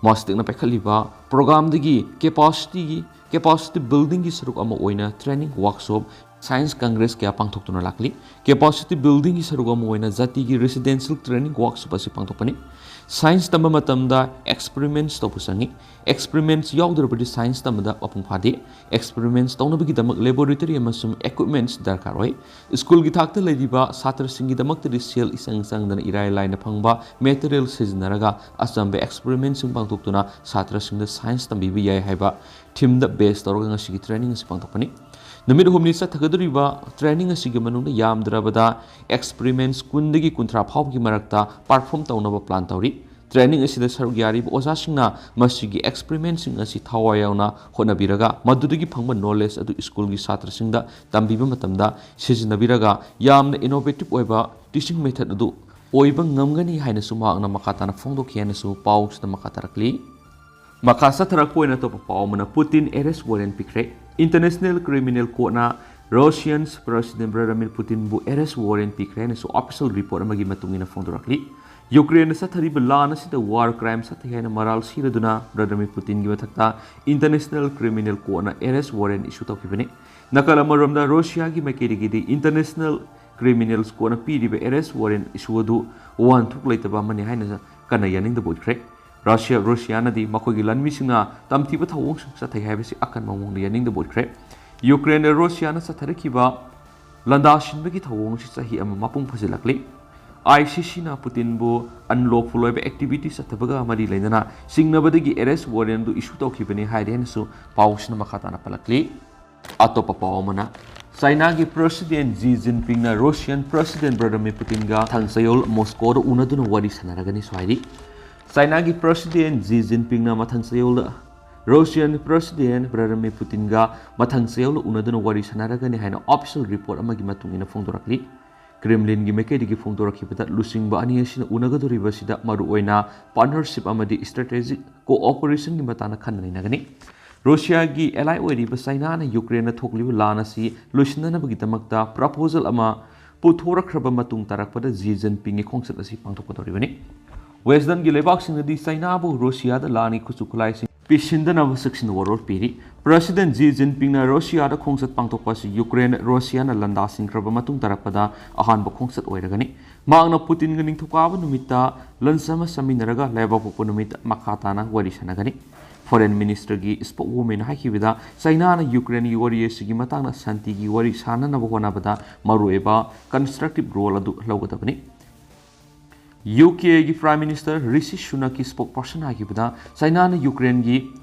ꯃꯥꯁꯇꯦꯛꯅ ꯄꯥꯏꯈꯠꯂꯤꯕ programꯗꯒꯤ capacity, capacity buildingꯒꯤ ꯁꯔꯨꯛ ꯑꯃ ꯑꯣꯏꯅ training workshop, science congress ꯀꯌꯥ ꯄꯥꯡꯊꯣꯛꯇꯨꯅ ꯂꯥꯛꯂꯤ꯫ Capacity buildingꯒꯤ ꯁꯔꯨꯛ ꯑꯃ ꯑꯣꯏꯅ ꯖꯥꯇꯤꯒꯤ residential training workshop ꯑꯁꯤ ꯄꯥꯡꯊꯣꯛꯄꯅꯤ꯫ Science ꯇꯝꯕ ꯃꯇꯝꯗ experiments ꯇꯧꯕ ꯆꯪꯏ꯫ Experiments ꯌꯥꯎꯗ꯭ꯔꯕꯗꯤ science ꯇꯝꯕꯗ ꯃꯄꯨꯡ ꯐꯥꯗꯦ꯫ Experiments ꯇꯧꯅꯕꯒꯤꯗꯃꯛ laboratory ꯑꯃꯁꯨꯡ equipments ꯗꯔꯀꯥꯔ ꯑꯣꯏ꯫ ꯁ꯭ꯀꯨꯜꯒꯤ ꯊꯥꯛꯇ ꯂꯩꯔꯤꯕ ꯁꯥꯇ꯭ꯔꯁꯤꯡꯒꯤꯗꯃꯛꯇꯗꯤ ꯁꯦꯜ ꯏꯆꯪ ꯆꯪꯗꯅ ꯏꯔꯥꯏ ꯂꯥꯏꯅ ꯐꯪꯕ material ꯁꯤꯖꯤꯟꯅꯔꯒ ꯑꯆꯝꯕ experimentꯁꯤꯡ ꯄꯥꯡꯊꯣꯛꯇꯨꯅ ꯁꯥꯇ꯭ꯔꯁꯤꯡꯗ science ꯇꯝꯕꯤꯕ ꯌꯥꯏ ꯍꯥꯏꯕ themeꯗ base ꯇꯧꯔꯒ ꯉꯁꯤꯒꯤ training ꯑꯁꯤ ꯄꯥꯡꯊꯣꯛꯄꯅꯤ꯫ ꯅꯨꯃꯤꯠ ꯍꯨꯝꯅꯤ ꯆꯠꯊꯒꯗꯧꯔꯤꯕ training ꯑꯁꯤꯒꯤ ꯃꯅꯨꯡꯗ ꯌꯥꯝꯗ꯭ꯔꯕꯗ experiments ꯀꯨꯟꯗꯒꯤ ꯀꯨꯟꯊ꯭ꯔꯥ ꯐꯥꯎꯕꯒꯤ ꯃꯔꯛꯇ perform ꯇꯧꯅꯕ plan ꯇꯧꯔꯤ꯫ Training ꯑꯁꯤꯗ ꯁꯔꯨꯛ ꯌꯥꯔꯤꯕ ꯑꯣꯖꯥꯁꯤꯡꯅ ꯃꯁꯤꯒꯤ experimentꯁꯤꯡ ꯑꯁꯤ ꯊꯋꯥꯏ ꯌꯥꯎꯅ ꯍꯣꯠꯅꯕꯤꯔꯒ ꯃꯗꯨꯗꯒꯤ ꯐꯪꯕ knowledge ꯑꯗꯨ ꯁ꯭ꯀꯨꯜꯒꯤ ꯁꯥꯇ꯭ꯔꯁꯤꯡꯗ ꯇꯝꯕꯤꯕ ꯃꯇꯝꯗ ꯁꯤꯖꯤꯟꯅꯕꯤꯔꯒ ꯌꯥꯝꯅ innovative ꯑꯣꯏꯕ teaching method ꯑꯗꯨ ꯑꯣꯏꯕ ꯉꯝꯒꯅꯤ ꯍꯥꯏꯅꯁꯨ ꯃꯍꯥꯛꯅ ꯃꯈꯥ ꯇꯥꯅ ꯐꯣꯡꯗꯣꯛꯈꯤ ꯍꯥꯏꯅꯁꯨ ꯄꯥꯎꯁꯤꯗ ꯃꯈꯥ ꯇꯥꯔꯛꯂꯤ꯫ ꯃꯈꯥ ꯆꯠꯊꯔꯛꯄ ꯑꯣꯏꯅ ꯑꯇꯣꯞꯄ ꯄꯥꯎ ꯑꯃꯅ Putin arrest warrant ꯄꯤꯈ꯭ꯔꯦ꯫ International Criminal Courtꯅ Russian President Vladimir Putinꯕꯨ arrest warrant ꯄꯤꯈ꯭ꯔꯦ ꯍꯥꯏꯅꯁꯨ official report ꯑꯃꯒꯤ ꯃꯇꯨꯡ ꯏꯟꯅ ꯐꯣꯡꯗꯣꯔꯛꯂꯤ꯫ ꯌꯨꯀ꯭ꯔꯦꯟꯗ ꯆꯠꯊꯔꯤꯕ ꯂꯥꯟ ꯑꯁꯤꯗ war crime ꯆꯠꯊꯩ ꯍꯥꯏꯅ ꯃꯔꯥꯜ ꯁꯤꯔꯗꯨꯅ ꯚ꯭ꯂꯥꯗꯤꯃꯤꯔ ꯄꯨꯇꯤꯟꯒꯤ ꯃꯊꯛꯇ International Criminal Courtꯅ arrest warrant issue ꯇꯧꯈꯤꯕꯅꯤ꯫ ꯅꯥꯀꯜ ꯑꯃꯔꯣꯝꯗ ꯔꯨꯁꯤꯌꯥꯒꯤ ꯃꯥꯏꯀꯩꯗꯒꯤꯗꯤ International Criminal Courtꯅ ꯄꯤꯔꯤꯕ arrest warrant issue ꯑꯗꯨ ꯋꯥꯍꯟꯊꯣꯛ ꯂꯩꯇꯕ ꯑꯃꯅꯤ ꯍꯥꯏꯅ ꯀꯟꯅ ꯌꯥꯅꯤꯡꯗꯕ ꯎꯠꯈ꯭ꯔꯦ꯫ ꯔꯨꯁꯤꯌꯥ, ꯔꯨꯁꯤꯌꯥꯅꯗꯤ ꯃꯈꯣꯏꯒꯤ ꯂꯥꯟꯃꯤꯁꯤꯡꯅ ꯇꯝꯊꯤꯕ ꯊꯧꯑꯣꯡꯁꯤꯡ ꯆꯠꯊꯩ ꯍꯥꯏꯕꯁꯤ ꯑꯀꯟꯕ ꯃꯑꯣꯡꯗ ꯌꯥꯅꯤꯡꯗꯕ ꯎꯠꯈ꯭ꯔꯦ꯫ ꯌꯨꯀ꯭ꯔꯦꯟꯗ ꯔꯨꯁꯤꯌꯥꯅ ꯆꯠꯊꯔꯛꯈꯤꯕ ꯂꯥꯟꯗꯥꯁꯤꯟꯕꯒꯤ ꯊꯧꯑꯣꯡ ꯑꯁꯤ ꯆꯍꯤ ꯑꯃ ꯃꯄꯨꯡ ꯐꯥꯖꯤꯜꯂꯛꯂꯤ꯫ ICCꯅ ꯄꯨꯇꯤꯟꯕꯨ unlawful ꯑꯣꯏꯕ activity ꯆꯠꯊꯕꯒ ꯃꯔꯤ ꯂꯩꯅꯅ ꯆꯤꯡꯅꯕꯗꯒꯤ arrest warrant ꯑꯗꯨ issue ꯇꯧꯈꯤꯕꯅꯤ ꯍꯥꯏꯔꯤ ꯍꯥꯏꯅꯁꯨ ꯄꯥꯎꯁꯤꯅ ꯃꯈꯥ ꯇꯥꯅ ꯄꯜꯂꯛꯂꯤ꯫ ꯑꯇꯣꯞꯄ ꯄꯥꯎ ꯑꯃꯅ, ꯆꯥꯏꯅꯥꯒꯤ President Xi Jinpingꯅ Russian President Vladimir Putinꯒ ꯃꯊꯪ ꯆꯌꯣꯜ ꯃꯣꯁꯀꯣꯗ ꯎꯅꯗꯨꯅ ꯋꯥꯔꯤ ꯁꯥꯟꯅꯔꯒꯅꯤꯁꯨ ꯍꯥꯏꯔꯤ꯫ ꯆꯥꯏꯅꯥꯒꯤ President Xi Jinpingꯅ ꯃꯊꯪ ꯆꯌꯣꯜꯗ Russian President Vladimir Putinꯒ ꯃꯊꯪ ꯆꯌꯣꯜꯗ ꯎꯅꯗꯨꯅ ꯋꯥꯔꯤ ꯁꯥꯟꯅꯔꯒꯅꯤ ꯍꯥꯏꯅ official report ꯑꯃꯒꯤ ꯃꯇꯨꯡ ꯏꯟꯅ ꯐꯣꯡꯗꯣꯔꯛꯂꯤ꯫ ꯀ꯭ꯔꯦꯝꯂꯤꯟꯒꯤ ꯃꯥꯏꯀꯩꯗꯒꯤ ꯐꯣꯡꯗꯣꯔꯛꯈꯤꯕꯗ, ꯂꯨꯆꯤꯡꯕ ꯑꯅꯤ ꯑꯁꯤꯅ ꯎꯅꯒꯗꯧꯔꯤꯕꯁꯤꯗ ꯃꯔꯨꯑꯣꯏꯅ partnership ꯑꯃꯗꯤ strategic cooperation ꯒꯤ ꯃꯇꯥꯡꯗ ꯈꯟꯅ ꯅꯩꯅꯒꯅꯤ꯫ ꯔꯨꯁꯤꯌꯥꯒꯤ ally ꯑꯣꯏꯔꯤꯕ ꯆꯥꯏꯅꯥꯅ ꯌꯨꯀ꯭ꯔꯦꯟꯗ ꯊꯣꯛꯂꯤꯕ ꯂꯥꯟ ꯑꯁꯤ ꯂꯣꯏꯁꯤꯟꯅꯅꯕꯒꯤꯗꯃꯛꯇ proposal ꯑꯃ ꯄꯨꯊꯣꯔꯛꯈ꯭ꯔꯕ ꯃꯇꯨꯡ ꯇꯥꯔꯛꯄꯗ ꯖꯤ ꯖꯤꯟꯄꯤꯡꯒꯤ ꯈꯣꯡꯆꯠ ꯑꯁꯤ ꯄꯥꯡꯊꯣꯛꯀꯗꯧꯔꯤꯕꯅꯤ꯫ Western ꯒꯤ ꯂꯩꯕꯥꯛꯁꯤꯡꯅꯗꯤ ꯆꯥꯏꯅꯥꯕꯨ ꯔꯨꯁꯤꯌꯥꯗ ꯂꯥꯟꯒꯤ ꯈꯨꯠꯁꯨ ꯈꯨꯠꯂꯥꯏꯁꯤꯡ ꯄꯤꯁꯤꯟꯗꯅꯕ ꯆꯦꯛꯁꯤꯟꯅ ꯋꯥꯔꯣꯜ ꯄꯤꯔꯤ꯫ President ꯖꯤ ꯖꯤꯟꯄꯤꯡꯅ ꯔꯨꯁꯤꯌꯥꯗ ꯈꯣꯡꯆꯠ ꯄꯥꯡꯊꯣꯛꯄ ꯑꯁꯤ ꯌꯨꯀ꯭ꯔꯦꯟ ꯔꯨꯁꯤꯌꯥꯅ ꯂꯥꯟꯗꯥꯁꯤꯟꯈ꯭ꯔꯕ ꯃꯇꯨꯡ ꯇꯥꯔꯛꯄꯗ ꯑꯍꯥꯟꯕ ꯈꯣꯡꯆꯠ ꯑꯣꯏꯔꯒꯅꯤ꯫ ꯃꯍꯥꯛꯅ ꯄꯨꯇꯤꯟꯒ ꯅꯤꯡꯊꯧꯀꯥꯕ ꯅꯨꯃꯤꯠꯇ lunch ꯑꯃ ꯆꯥꯃꯤꯟꯅꯔꯒ ꯂꯩꯕꯥꯛꯄꯣꯛꯄ ꯅꯨꯃꯤꯠꯇ ꯃꯈꯥ ꯇꯥꯅ ꯋꯥꯔꯤ ꯁꯥꯟꯅꯒꯅꯤ꯫ Foreign Minister ꯒꯤ spokeswoman ꯍꯥꯏꯈꯤꯕꯗ, ꯆꯥꯏꯅꯥꯅ ꯌꯨꯀ꯭ꯔꯦꯟꯒꯤ ꯋꯥꯔꯤ ꯑꯁꯤꯒꯤ ꯃꯇꯥꯡꯗ ꯁꯥꯟꯇꯤꯒꯤ ꯋꯥꯔꯤ ꯁꯥꯅꯅꯕ ꯍꯣꯠꯅꯕꯗ ꯃꯔꯨꯑꯣꯏꯕ constructive role ꯑꯗꯨ ꯂꯧꯒꯗꯕꯅꯤ꯫ ꯌꯨ ꯀꯦ ꯒꯤ Prime Minister ꯔꯤꯁꯤ ꯁꯨꯅꯛꯀꯤ spokesperson ꯍꯥꯏꯈꯤꯕꯗ, ꯆꯥꯏꯅꯥꯅ ꯌꯨꯀ꯭ꯔꯦꯟꯒꯤ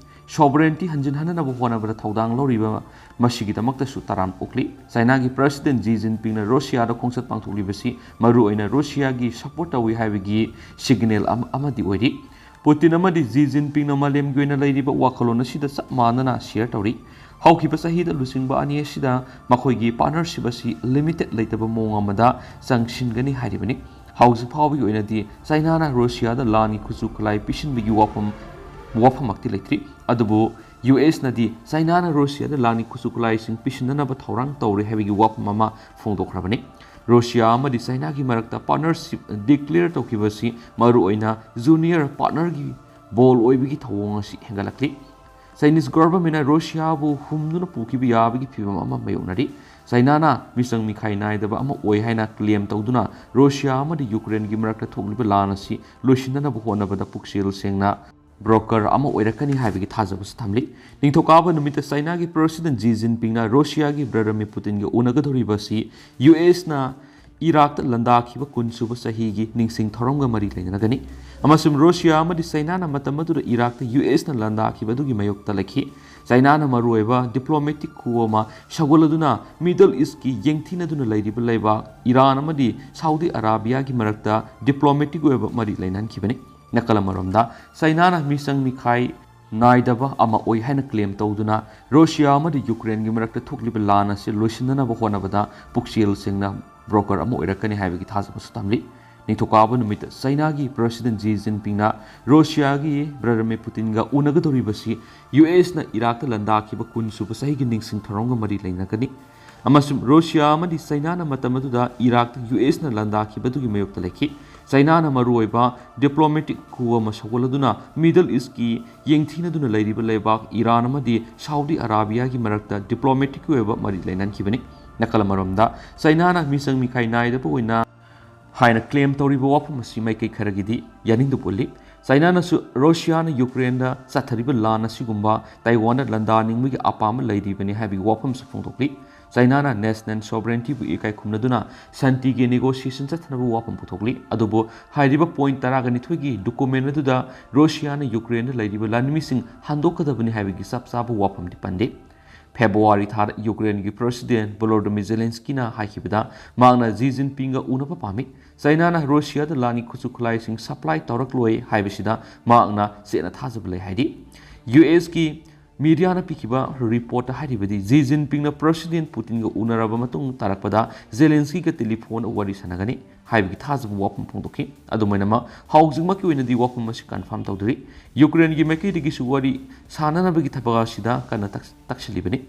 sovereignty ꯍꯟꯖꯤꯟꯍꯟꯅꯕ ꯍꯣꯠꯅꯕꯗ ꯊꯧꯗꯥꯡ ꯂꯧꯔꯤꯕ ꯃꯁꯤꯒꯤꯗꯃꯛꯇꯁꯨ ꯇꯔꯥꯝ ꯑꯣꯛꯂꯤ꯫ ꯆꯥꯏꯅꯥꯒꯤ President ꯖꯤ ꯖꯤꯟꯄꯤꯡꯅ ꯔꯨꯁꯤꯌꯥꯗ ꯈꯣꯡꯆꯠ ꯄꯥꯡꯊꯣꯛꯂꯤꯕꯁꯤ ꯃꯔꯨꯑꯣꯏꯅ ꯔꯨꯁꯤꯌꯥꯒꯤ support ꯇꯧꯏ ꯍꯥꯏꯕꯒꯤ signal ꯑꯃ-, ꯑꯃꯗꯤ ꯑꯣꯏꯔꯤ꯫ ꯄꯨꯇꯤꯟ ꯑꯃꯗꯤ ꯖꯤ ꯖꯤꯟꯄꯤꯡꯅ ꯃꯥꯂꯦꯝꯒꯤ ꯑꯣꯏꯅ ꯂꯩꯔꯤꯕ ꯋꯥꯈꯜꯂꯣꯟ ꯑꯁꯤꯗ ꯆꯞ ꯃꯥꯟꯅꯅ share ꯇꯧꯔꯤ꯫ ꯍꯧꯈꯤꯕ ꯆꯍꯤꯗ ꯂꯨꯆꯤꯡꯕ ꯑꯅꯤ ꯑꯁꯤꯗ ꯃꯈꯣꯏꯒꯤ partnership ꯑꯁꯤ limited ꯂꯩꯇꯕ ꯃꯑꯣꯡ ꯑꯃꯗ ꯆꯪꯁꯤꯟꯒꯅꯤ ꯍꯥꯏꯔꯤꯕꯅꯤ꯫ ꯍꯧꯖꯤꯛ ꯐꯥꯎꯕꯒꯤ ꯑꯣꯏꯅꯗꯤ ꯆꯥꯏꯅꯥꯅ ꯔꯨꯁꯤꯌꯥꯗ ꯂꯥꯟꯒꯤ ꯈꯨꯠꯁꯨ ꯈꯨꯠꯂꯥꯏ ꯄꯤꯁꯤꯟꯕꯒꯤ ꯋꯥꯐꯝ, ꯋꯥꯐꯝꯃꯛꯇꯤ ꯂꯩꯇ꯭ꯔꯤ꯫ ꯑꯗꯨꯕꯨ ꯌꯨ ꯑꯦꯁꯅꯗꯤ ꯆꯥꯏꯅꯥꯅ ꯔꯨꯁꯤꯌꯥꯗ ꯂꯥꯟꯒꯤ ꯈꯨꯠꯁꯨ ꯈꯨꯠꯂꯥꯏꯁꯤꯡ ꯄꯤꯁꯤꯟꯅꯅꯕ ꯊꯧꯔꯥꯡ ꯇꯧꯔꯤ ꯍꯥꯏꯕꯒꯤ ꯋꯥꯐꯝ ꯑꯃ ꯐꯣꯡꯗꯣꯛꯈ꯭ꯔꯕꯅꯤ꯫ ꯔꯨꯁꯤꯌꯥ ꯑꯃꯗꯤ ꯆꯥꯏꯅꯥꯒꯤ ꯃꯔꯛꯇ partnership declare ꯇꯧꯈꯤꯕ ꯑꯁꯤ ꯃꯔꯨꯑꯣꯏꯅ junior partner ꯒꯤ bold ꯑꯣꯏꯕꯒꯤ ꯊꯧꯑꯣꯡ ꯑꯁꯤ ꯍꯦꯟꯒꯠꯂꯛꯂꯤ꯫ Chinese government ꯅ ꯔꯨꯁꯤꯌꯥꯕꯨ ꯍꯨꯝꯗꯨꯅ ꯄꯨꯈꯤꯕ ꯌꯥꯕꯒꯤ ꯐꯤꯚꯝ ꯑꯃ ꯃꯥꯌꯣꯛꯅꯔꯤ꯫ ꯆꯥꯏꯅꯥꯅ ꯃꯤꯆꯪ ꯃꯤꯈꯥꯏ ꯅꯥꯏꯗꯕ ꯑꯃ ꯑꯣꯏ ꯍꯥꯏꯅ claim ꯇꯧꯗꯨꯅ ꯔꯨꯁꯤꯌꯥ ꯑꯃꯗꯤ ꯌꯨꯀ꯭ꯔꯦꯟꯒꯤ ꯃꯔꯛꯇ ꯊꯣꯛꯂꯤꯕ ꯂꯥꯟ ꯑꯁꯤ ꯂꯣꯏꯁꯤꯟꯅꯅꯕ ꯍꯣꯠꯅꯕꯗ ꯄꯨꯛꯆꯦꯜ ꯁꯦꯡꯅ broker ꯑꯃ ꯑꯣꯏꯔꯛꯀꯅꯤ ꯍꯥꯏꯕꯒꯤ ꯊꯥꯖꯕꯁꯨ ꯊꯝꯂꯤ꯫ ꯅꯤꯡꯊꯧꯀꯥꯕ ꯅꯨꯃꯤꯠꯇ ꯆꯥꯏꯅꯥꯒꯤ President ꯖꯤ ꯖꯤꯟꯄꯤꯡꯅ ꯔꯨꯁꯤꯌꯥꯒꯤ Vladimir ꯄꯨꯇꯤꯟꯒ ꯎꯅꯒꯗꯧꯔꯤꯕ ꯑꯁꯤ ꯌꯨ ꯑꯦꯁꯅ ꯏꯔꯥꯛꯇ ꯂꯥꯟꯗꯥꯈꯤꯕ ꯀꯨꯟꯁꯨꯕ ꯆꯍꯤꯒꯤ ꯅꯤꯡꯁꯤꯡ ꯊꯧꯔꯝꯒ ꯃꯔꯤ ꯂꯩꯅꯒꯅꯤ꯫ ꯑꯃꯁꯨꯡ ꯔꯨꯁꯤꯌꯥ ꯑꯃꯗꯤ ꯆꯥꯏꯅꯥꯅ ꯃꯇꯝ ꯑꯗꯨꯗ ꯏꯔꯥꯛꯇ ꯌꯨ ꯑꯦꯁꯅ ꯂꯥꯟꯗꯥꯈꯤꯕ ꯑꯗꯨꯒꯤ ꯃꯥꯌꯣꯛꯇ ꯂꯩꯈꯤ꯫ ꯆꯥꯏꯅꯥꯅ ꯃꯔꯨꯑꯣꯏꯕ diplomatic coup ꯑꯃ ꯁꯧꯒꯠꯂꯗꯨꯅ Middle East ꯀꯤ ꯌꯦꯡꯊꯤꯅꯗꯨꯅ ꯂꯩꯔꯤꯕ ꯂꯩꯕꯥꯛ ꯏꯔꯥꯟ ꯑꯃꯗꯤ ꯁꯥꯎꯗꯤ ꯑꯔꯥꯕꯤꯌꯥꯒꯤ ꯃꯔꯛꯇ diplomatic ꯑꯣꯏꯕ ꯃꯔꯤ ꯂꯩꯅꯍꯟꯈꯤꯕꯅꯤ꯫ ꯅꯥꯀꯜ ꯑꯃꯔꯣꯝꯗ, ꯆꯥꯏꯅꯥꯅ ꯃꯤꯆꯪ ꯃꯤꯈꯥꯏ ꯅꯥꯏꯗꯕ ꯑꯃ ꯑꯣꯏ ꯍꯥꯏꯅ claim ꯇꯧꯗꯨꯅ ꯔꯨꯁꯤꯌꯥ ꯑꯃꯗꯤ ꯌꯨꯀ꯭ꯔꯦꯟꯒꯤ ꯃꯔꯛꯇ ꯊꯣꯛꯂꯤꯕ ꯂꯥꯟ ꯑꯁꯤ ꯂꯣꯏꯁꯤꯟꯅꯅꯕ ꯍꯣꯠꯅꯕꯗ ꯄꯨꯛꯆꯦꯜ ꯁꯦꯡꯅ ꯕ꯭ꯔꯣꯀꯔ ꯑꯃ ꯑꯣꯏꯔꯛꯀꯅꯤ ꯍꯥꯏꯕꯒꯤ ꯊꯥꯖꯕꯁꯨ ꯊꯝꯂꯤ꯫ ꯅꯤꯡꯊꯧꯀꯥꯕ ꯅꯨꯃꯤꯠꯇ ꯆꯩꯅꯥꯒꯤ ꯄ꯭ꯔꯁꯤꯗꯦꯟ ꯖꯤ ꯖꯤꯟꯄꯤꯡꯅ ꯔꯣꯁꯤꯌꯥꯒꯤ ꯚ꯭ꯂꯥꯗꯤꯃꯤꯔ ꯄꯨꯇꯤꯟꯒ ꯎꯅꯒꯗꯧꯔꯤꯕꯁꯤ ꯌꯨ ꯑꯦꯁꯅ ꯏꯔꯥꯛꯇ ꯂꯥꯟꯗꯥꯈꯤꯕ ꯀꯨꯟ ꯁꯨꯕ ꯆꯍꯤꯒꯤ ꯅꯤꯡꯁꯤꯡ ꯊꯧꯔꯝꯒ ꯃꯔꯤ ꯂꯩꯅꯒꯅꯤ꯫ ꯑꯃꯁꯨꯡ ꯔꯣꯁꯤꯌꯥ ꯑꯃꯗꯤ ꯆꯩꯅꯥꯅ ꯃꯇꯝ ꯑꯗꯨꯗ ꯏꯔꯥꯛꯇ ꯌꯨ ꯑꯦꯁꯅ ꯂꯥꯟꯗꯥꯈꯤꯕꯗꯨꯒꯤ ꯃꯥꯌꯣꯛꯇ ꯂꯩꯈꯤ꯫ ꯆꯩꯅꯥꯅ ꯃꯔꯨꯑꯣꯏꯕ ꯗꯤꯄ꯭ꯂꯣꯃꯦꯇꯤꯛ coup ꯑꯃ ꯁꯧꯒꯠꯂꯗꯨꯅ ꯃꯤꯗꯜ ꯏꯁꯀꯤ ꯌꯦꯡꯊꯤꯅꯗꯨꯅ ꯂꯩꯔꯤꯕ ꯂꯩꯕꯥꯛ ꯏꯔꯥꯟ ꯑꯃꯗꯤ ꯁꯥꯎꯗꯤ ꯑꯔꯥꯕꯤꯌꯥꯒꯤ ꯃꯔꯛꯇ ꯗꯤꯄ꯭ꯂꯣꯃꯦꯇꯤꯛꯀꯤ ꯑꯣꯏꯕ ꯃꯔꯤ ꯂꯩꯅꯈꯤꯕꯅꯤ꯫ ꯅꯥꯀꯜ ꯑꯃꯔꯣꯝꯗ ꯆꯩꯅꯥꯅ ꯃꯤꯆꯪ ꯃꯤꯈꯥꯏ ꯅꯥꯏꯗꯕ ꯑꯣꯏꯅ ꯍꯥꯏꯅ ꯀ꯭ꯂꯦꯝ ꯇꯧꯔꯤꯕ ꯋꯥꯐꯝ ꯑꯁꯤ ꯃꯥꯏꯀꯩ ꯈꯔꯒꯤꯗꯤ ꯌꯥꯅꯤꯡꯗꯕ ꯎꯠꯂꯤ꯫ ꯆꯩꯅꯥꯅꯁꯨ ꯔꯣꯁꯤꯌꯥꯅ ꯌꯨꯀ꯭ꯔꯦꯟꯗ ꯆꯠꯊꯔꯤꯕ ꯂꯥꯟ ꯑꯁꯤꯒꯨꯝꯕ ꯇꯥꯏꯋꯥꯟꯗ ꯂꯥꯟꯗꯥꯅꯤꯡꯕꯒꯤ ꯑꯄꯥꯝꯕ ꯂꯩꯔꯤꯕꯅꯤ ꯍꯥꯏꯕꯒꯤ ꯋꯥꯐꯝꯁꯨ ꯐꯣꯡꯗꯣꯛꯂꯤ꯫ ꯆꯩꯅꯥꯅ ꯅꯦꯁꯅꯦꯜ ꯁꯣꯚꯔꯦꯟꯇꯤꯕꯨ ꯏꯀꯥꯏ ꯈꯨꯝꯅꯗꯨꯅ ꯁꯥꯟꯇꯤꯒꯤ ꯅꯦꯒꯣꯁꯤꯌꯦꯁꯟ ꯆꯠꯊꯅꯕ ꯋꯥꯐꯝ ꯄꯨꯊꯣꯛꯂꯤ꯫ ꯑꯗꯨꯕꯨ ꯍꯥꯏꯔꯤꯕ ꯄꯣꯏꯟꯠ ꯇꯔꯥꯒ ꯅꯤꯊꯣꯏꯒꯤ ꯗꯣꯀꯨꯃꯦꯟ ꯑꯗꯨꯗ ꯔꯣꯁꯤꯌꯥꯅ ꯌꯨꯀ꯭ꯔꯦꯟꯗ ꯂꯩꯔꯤꯕ ꯂꯥꯟꯃꯤꯁꯤꯡ ꯍꯟꯗꯣꯛꯀꯗꯕꯅꯤ ꯍꯥꯏꯕꯒꯤ ꯆꯞ ꯆꯥꯕ ꯋꯥꯐꯝꯗꯤ ꯄꯟꯗꯦ꯫ ꯐꯦꯕ꯭ꯔꯨꯋꯥꯔꯤ ꯊꯥꯗ ꯌꯨꯀ꯭ꯔꯦꯟꯒꯤ ꯄ꯭ꯔꯁꯤꯗꯦꯟ ꯚꯣꯂꯣꯗꯤꯃꯤꯔ ꯖꯦꯂꯦꯟꯁꯀꯤꯅ ꯍꯥꯏꯈꯤꯕꯗ, ꯃꯍꯥꯛꯅ ꯖꯤ ꯖꯤꯟꯄꯤꯡꯒ ꯎꯅꯕ ꯄꯥꯝꯃꯤ꯫ ꯆꯩꯅꯥꯅ ꯔꯣꯁꯤꯌꯥꯗ ꯂꯥꯟꯒꯤ ꯈꯨꯠꯁꯨ ꯈꯨꯠꯂꯥꯏꯁꯤꯡ ꯁꯄ꯭ꯂꯥꯏ ꯇꯧꯔꯛꯂꯣꯏ ꯍꯥꯏꯕꯁꯤꯗ ꯃꯍꯥꯛꯅ ꯆꯦꯠꯅ ꯊꯥꯖꯕ ꯂꯩ ꯍꯥꯏꯔꯤ꯫ ꯌꯨ ꯑꯦꯁꯀꯤ ꯃꯤꯗꯤꯌꯥꯅ ꯄꯤꯈꯤꯕ ꯔꯤꯄꯣꯔꯠꯇ ꯍꯥꯏꯔꯤꯕꯗꯤ, ꯖꯤ ꯖꯤꯟꯄꯤꯡꯅ ꯄ꯭ꯔꯁꯤꯗꯦꯟ ꯄꯨꯇꯤꯟꯒ ꯎꯅꯔꯕ ꯃꯇꯨꯡ ꯇꯥꯔꯛꯄꯗ ꯖꯦꯂꯦꯟꯁꯀꯤꯒ ꯇꯦꯂꯤꯐꯣꯟꯗ ꯋꯥꯔꯤ ꯁꯥꯟꯅꯒꯅꯤ ꯍꯥꯏꯕꯒꯤ ꯊꯥꯖꯕ ꯋꯥꯐꯝ ꯐꯣꯡꯗꯣꯛꯈꯤ꯫ ꯑꯗꯨꯝ ꯑꯣꯏꯅꯃꯛ, ꯍꯧꯖꯤꯛꯃꯛꯀꯤ ꯑꯣꯏꯅꯗꯤ ꯋꯥꯐꯝ ꯑꯁꯤ ꯀꯟꯐꯥꯔꯝ ꯇꯧꯗ꯭ꯔꯤ꯫ ꯌꯨꯀ꯭ꯔꯦꯟꯒꯤ ꯃꯥꯏꯀꯩꯗꯒꯤꯁꯨ ꯋꯥꯔꯤ ꯁꯥꯅꯅꯕꯒꯤ ꯊꯕꯛ ꯑꯁꯤꯗ ꯀꯟꯅ ꯇꯛ-, ꯇꯛꯁꯤꯜꯂꯤꯕꯅꯤ꯫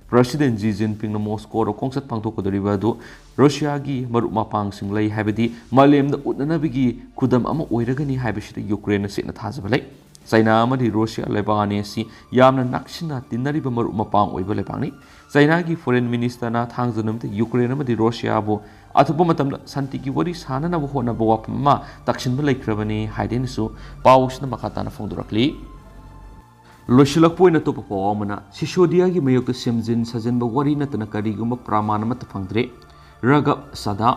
ꯄ꯭ꯔꯁꯤꯗꯦꯟ ꯖꯤ ꯖꯤꯟꯄꯤꯡꯅ ꯃꯣꯁꯀꯣꯗ ꯈꯣꯡꯆꯠ ꯄꯥꯡꯊꯣꯛꯀꯗꯧꯔꯤꯕ ꯑꯗꯨ ꯔꯣꯁꯤꯌꯥꯒꯤ ꯃꯔꯨꯞ ꯃꯄꯥꯡꯁꯤꯡ ꯂꯩ ꯍꯥꯏꯕꯗꯤ ꯃꯥꯂꯦꯝꯗ ꯎꯠꯅꯅꯕꯒꯤ ꯈꯨꯗꯝ ꯑꯃ ꯑꯣꯏꯔꯒꯅꯤ ꯍꯥꯏꯕꯁꯤꯗ ꯌꯨꯀ꯭ꯔꯦꯟꯅ ꯆꯦꯠꯅ ꯊꯥꯖꯕ ꯂꯩ꯫ ꯆꯩꯅꯥ ꯑꯃꯗꯤ ꯔꯣꯁꯤꯌꯥ ꯂꯩꯕꯥꯛ ꯑꯅꯤ ꯑꯁꯤ ꯌꯥꯝꯅ ꯅꯛꯁꯤꯟꯅ ꯇꯤꯟꯅꯔꯤꯕ ꯃꯔꯨꯞ ꯃꯄꯥꯡ ꯑꯣꯏꯕ ꯂꯩꯕꯥꯛꯅꯤ꯫ ꯆꯩꯅꯥꯒꯤ ꯐꯣꯔꯦꯟ ꯃꯤꯅꯤꯁꯇꯔꯅ ꯊꯥꯡꯖ ꯅꯨꯃꯤꯠꯇ ꯌꯨꯀ꯭ꯔꯦꯟ ꯑꯃꯗꯤ ꯔꯣꯁꯤꯌꯥꯕꯨ ꯑꯊꯨꯕ ꯃꯇꯝꯗ ꯁꯥꯟꯇꯤꯒꯤ ꯋꯥꯔꯤ ꯁꯥꯅꯅꯕ ꯍꯣꯠꯅꯕ ꯋꯥꯐꯝ ꯑꯃ ꯇꯛꯁꯤꯟꯕ ꯂꯩꯈ꯭ꯔꯕꯅꯤ ꯍꯥꯏꯗꯦꯅꯁꯨ ꯄꯥꯎꯁꯤꯅ ꯃꯈꯥ ꯇꯥꯅ ꯐꯣꯡꯗꯣꯔꯛꯂꯤ꯫ ꯂꯣꯏꯁꯤꯜꯂꯛꯄ ꯑꯣꯏꯅ ꯑꯇꯣꯞꯄ ꯄꯥꯎ ꯑꯃꯅ, ꯁꯤꯁꯣꯗꯤꯌꯥꯒꯤ ꯃꯥꯌꯣꯛꯇ ꯁꯦꯝꯖꯤꯟ ꯁꯥꯖꯤꯟꯕ ꯋꯥꯔꯤ ꯅꯠꯇꯅ ꯀꯔꯤꯒꯨꯝꯕ ꯄ꯭ꯔꯃꯥꯟ ꯑꯃꯠꯇ ꯐꯪꯗ꯭ꯔꯦ꯫ ꯔꯥꯘꯕ ꯁꯥꯗꯥ꯫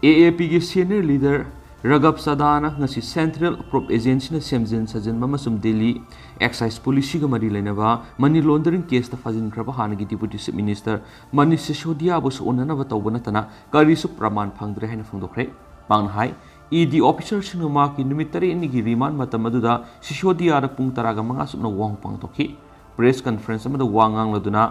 ꯑꯦ ꯑꯦ ꯄꯤꯒꯤ ꯁꯦꯅꯤꯌꯔ ꯂꯤꯗꯔ ꯔꯥꯘꯕ ꯁꯥꯗꯥꯅ ꯉꯁꯤ ꯁꯦꯟꯇ꯭ꯔꯦꯜ ꯄ꯭ꯔꯣꯞ ꯑꯦꯖꯦꯟꯁꯤꯅ ꯁꯦꯝꯖꯤꯟ ꯁꯥꯖꯤꯟꯕ ꯑꯃꯁꯨꯡ ꯗꯤꯜꯂꯤ ꯑꯦꯛꯁꯥꯏꯖ ꯄꯣꯂꯤꯁꯤꯒ ꯃꯔꯤ ꯂꯩꯅꯕ ꯃꯅꯤ ꯂꯣꯟꯗꯔꯤꯡ ꯀꯦꯁꯇ ꯐꯥꯖꯤꯟꯈ꯭ꯔꯕ ꯍꯥꯟꯅꯒꯤ ꯗꯤꯄꯨꯇꯤ ꯆꯤꯐ ꯃꯤꯅꯤꯁꯇꯔ ꯃꯅꯤꯁ ꯁꯤꯁꯣꯗꯤꯌꯥꯕꯨ ꯁꯣꯛꯍꯟꯅꯅꯕ ꯇꯧꯕ ꯅꯠꯇꯅ ꯀꯔꯤꯁꯨ ꯄ꯭ꯔꯃꯥꯟ ꯐꯪꯗ꯭ꯔꯦ ꯍꯥꯏꯅ ꯐꯣꯡꯗꯣꯛꯈ꯭ꯔꯦ꯫ ꯃꯍꯥꯛꯅ ꯍꯥꯏ, ꯏ ꯗꯤ ꯑꯣꯐꯤꯁꯔꯁꯤꯡꯅ ꯃꯍꯥꯛꯀꯤ ꯅꯨꯃꯤꯠ ꯇꯔꯦꯠꯅꯤꯒꯤ ꯔꯤꯃꯥꯟ ꯃꯇꯝ ꯑꯗꯨꯗ ꯁꯤꯁꯣꯗꯤꯌꯥꯗ ꯄꯨꯡ ꯇꯔꯥꯒ ꯃꯉꯥ ꯆꯨꯞꯅ ꯋꯥꯍꯪ ꯄꯥꯡꯊꯣꯛꯈꯤ꯫ ꯄ꯭ꯔꯦꯁ ꯀꯟꯐꯔꯦꯟꯁ ꯑꯃꯗ ꯋꯥ ꯉꯥꯡꯂꯗꯨꯅ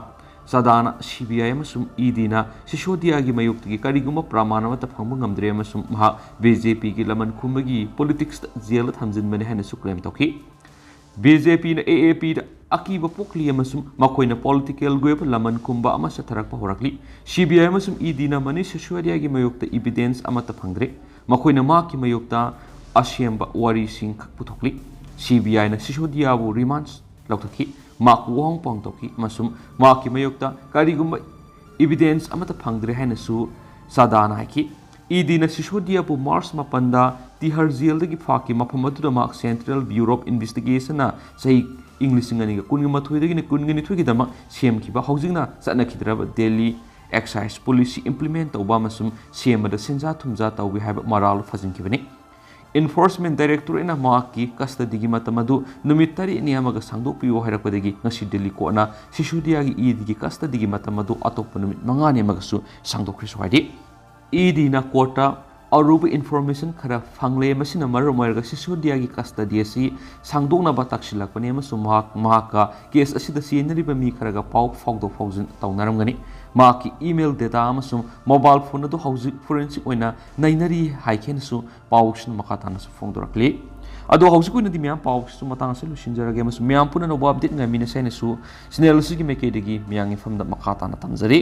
ꯆꯥꯗꯥꯅ ꯁꯤ ꯕꯤ ꯑꯥꯏ ꯑꯃꯁꯨꯡ ꯏ ꯗꯤꯅ ꯁꯤꯁꯣꯗꯤꯌꯥꯒꯤ ꯃꯥꯌꯣꯛꯇꯒꯤ ꯀꯔꯤꯒꯨꯝꯕ ꯄ꯭ꯔꯃꯥꯟ ꯑꯃꯠꯇ ꯐꯪꯕ ꯉꯝꯗ꯭ꯔꯦ ꯑꯃꯁꯨꯡ ꯃꯍꯥꯛ ꯕꯤ ꯖꯦ ꯄꯤꯒꯤ ꯂꯃꯟ ꯈꯨꯝꯕꯒꯤ ꯄꯣꯂꯤꯇꯤꯛꯁꯇ ꯖꯦꯜꯗ ꯊꯝꯖꯤꯟꯕꯅꯤ ꯍꯥꯏꯅꯁꯨ ꯀ꯭ꯂꯦꯝ ꯇꯧꯈꯤ꯫ ꯕꯤ ꯖꯦ ꯄꯤꯅ ꯑꯦ ꯑꯦ ꯄꯤꯗ ꯑꯀꯤꯕ ꯄꯣꯛꯂꯤ ꯑꯃꯁꯨꯡ ꯃꯈꯣꯏꯅ ꯄꯣꯂꯤꯇꯤꯀꯦꯜꯒꯤ ꯑꯣꯏꯕ ꯂꯃꯟ ꯈꯨꯝꯕ ꯑꯃ ꯆꯠꯊꯔꯛꯄ ꯍꯧꯔꯛꯂꯤ꯫ ꯁꯤ ꯕꯤ ꯑꯥꯏ ꯑꯃꯁꯨꯡ ꯏ ꯗꯤꯅ ꯃꯅꯤꯁ ꯁꯤꯁꯣꯗꯤꯌꯥꯒꯤ ꯃꯥꯌꯣꯛꯇ ꯏꯕꯤꯗꯦꯟꯁ ꯑꯃꯠꯇ ꯐꯪꯗ꯭ꯔꯦ꯫ ꯃꯈꯣꯏꯅ ꯃꯍꯥꯛꯀꯤ ꯃꯥꯌꯣꯛꯇ ꯑꯁꯦꯡꯕ ꯋꯥꯔꯤꯁꯤꯡ ꯈꯛ ꯄꯨꯊꯣꯛꯂꯤ꯫ ꯁꯤ ꯕꯤ ꯑꯥꯏꯅ ꯁꯤꯁꯣꯗꯤꯌꯥꯕꯨ ꯔꯤꯃꯥꯟꯁ ꯂꯧꯊꯣꯛꯈꯤ, ꯃꯍꯥꯛꯄꯨ ꯋꯥꯍꯪ ꯄꯥꯎꯗꯧꯈꯤ ꯑꯃꯁꯨꯡ ꯃꯍꯥꯛꯀꯤ ꯃꯥꯌꯣꯛꯇ ꯀꯔꯤꯒꯨꯝꯕ ꯏꯕꯤꯗꯦꯟꯁ ꯑꯃꯠꯇ ꯐꯪꯗ꯭ꯔꯦ ꯍꯥꯏꯅꯁꯨ ꯆꯥꯗꯥꯅ ꯍꯥꯏꯈꯤ꯫ ꯏ ꯗꯤꯅ ꯁꯤꯁꯣꯗꯤꯌꯥꯕꯨ ꯃꯥꯔꯆ ꯃꯥꯄꯟꯗ ꯇꯤꯍꯥꯔ ꯖꯦꯜꯗꯒꯤ ꯐꯥꯈꯤ, ꯃꯐꯝ ꯑꯗꯨꯗ ꯃꯍꯥꯛ ꯁꯦꯟꯇ꯭ꯔꯦꯜ ꯕ꯭ꯌꯨꯔꯣ ꯑꯣꯐ ꯏꯟꯚꯦꯁꯇꯤꯒꯦꯁꯟꯅ ꯆꯍꯤ ꯏꯪ ꯂꯤꯁꯤꯡ ꯑꯅꯤꯒ ꯀꯨꯟꯒ ꯃꯥꯊꯣꯏꯗꯒꯤꯅ ꯀꯨꯟꯒ ꯅꯤꯊꯣꯏꯒꯤꯗꯃꯛ ꯁꯦꯝꯈꯤꯕ ꯍꯧꯖꯤꯛꯅ ꯆꯠꯅꯈꯤꯗ꯭ꯔꯕ ꯗꯦꯜꯂꯤ ꯑꯦꯛꯁꯥꯏꯁ ꯄꯣꯂꯤꯁꯤ ꯏꯝꯄ꯭ꯂꯤꯃꯦꯟ ꯇꯧꯕ ꯑꯃꯁꯨꯡ ꯁꯦꯝꯕꯗ ꯁꯦꯟꯖꯥ ꯊꯨꯝꯖꯥ ꯇꯧꯏ ꯍꯥꯏꯕ ꯃꯔꯥꯜ ꯐꯥꯖꯤꯟꯈꯤꯕꯅꯤ꯫ ꯏꯟꯐꯣꯔꯁꯃꯦꯟ ꯗꯥꯏꯔꯦꯛꯇꯣꯔꯦꯠꯅ ꯃꯍꯥꯛꯀꯤ ꯀꯁꯇꯗꯤꯒꯤ ꯃꯇꯝ ꯑꯗꯨ ꯅꯨꯃꯤꯠ ꯇꯔꯦꯠꯅꯤ ꯑꯃꯒ ꯁꯥꯡꯗꯣꯛꯄꯤꯌꯨ ꯍꯥꯏꯔꯛꯄꯗꯒꯤ ꯉꯁꯤ ꯗꯤꯜꯂꯤ ꯀꯣꯔꯠꯅ ꯁꯤꯁꯣꯗꯤꯌꯥꯒꯤ ꯏ ꯗꯤꯒꯤ ꯀꯁꯇꯗꯤꯒꯤ ꯃꯇꯝ ꯑꯗꯨ ꯑꯇꯣꯞꯄ ꯅꯨꯃꯤꯠ ꯃꯉꯥꯅꯤ ꯑꯃꯒꯁꯨ ꯁꯥꯡꯗꯣꯛꯈ꯭ꯔꯦꯁꯨ ꯍꯥꯏꯔꯤ꯫ ꯏ ꯗꯤꯅ ꯀꯣꯔꯠꯇ ꯑꯔꯨꯕ ꯏꯟꯐꯣꯔꯃꯦꯁꯟ ꯈꯔ ꯐꯪꯂꯦ, ꯃꯁꯤꯅ ꯃꯔꯝ ꯑꯣꯏꯔꯒ ꯁꯤꯁꯣꯗꯤꯌꯥꯒꯤ ꯀꯁꯇꯗꯤ ꯑꯁꯤ ꯁꯥꯡꯗꯣꯛꯅꯕ ꯇꯥꯛꯁꯤꯜꯂꯛꯄꯅꯤ ꯑꯃꯁꯨꯡ ꯃꯍꯥꯛ, ꯃꯍꯥꯛꯀ ꯀꯦꯁ ꯑꯁꯤꯗ ꯆꯦꯟꯅꯔꯤꯕ ꯃꯤ ꯈꯔꯒ ꯄꯥꯎ ꯐꯥꯎꯗꯣꯛ ꯐꯥꯎꯖꯤꯟ ꯇꯧꯅꯔꯝꯒꯅꯤ꯫ ꯃꯍꯥꯛꯀꯤ ꯏꯃꯦꯜ ꯗꯦꯇꯥ ꯑꯃꯁꯨꯡ ꯃꯣꯕꯥꯏꯜ ꯐꯣꯟ ꯑꯗꯨ ꯍꯧꯖꯤꯛ ꯐꯣꯔꯦꯟꯁꯤꯛ ꯑꯣꯏꯅ ꯅꯩꯅꯔꯤ ꯍꯥꯏꯈꯤ ꯍꯥꯏꯅꯁꯨ ꯄꯥꯎꯁꯤꯅ ꯃꯈꯥ ꯇꯥꯅꯁꯨ ꯐꯣꯡꯗꯣꯔꯛꯂꯤ꯫ ꯑꯗꯣ ꯍꯧꯖꯤꯛꯀꯤ ꯑꯣꯏꯅꯗꯤ ꯃꯌꯥꯝ ꯄꯥꯎꯁꯤꯁꯨ ꯃꯇꯥꯡ ꯑꯁꯤꯗ ꯂꯣꯏꯁꯤꯟꯖꯔꯒꯦ ꯑꯃꯁꯨꯡ ꯃꯌꯥꯝ ꯄꯨꯝꯅꯃꯛ ꯑꯞꯗꯦꯠ ꯉꯥꯏꯃꯤꯟꯅꯁꯦ ꯍꯥꯏꯅꯁꯨ ꯆꯦꯅꯦꯜ ꯑꯁꯤꯒꯤ ꯃꯥꯏꯀꯩꯗꯒꯤ ꯃꯌꯥꯝꯒꯤ ꯃꯐꯝꯗ ꯃꯈꯥ ꯇꯥꯅ ꯊꯝꯖꯔꯤ꯫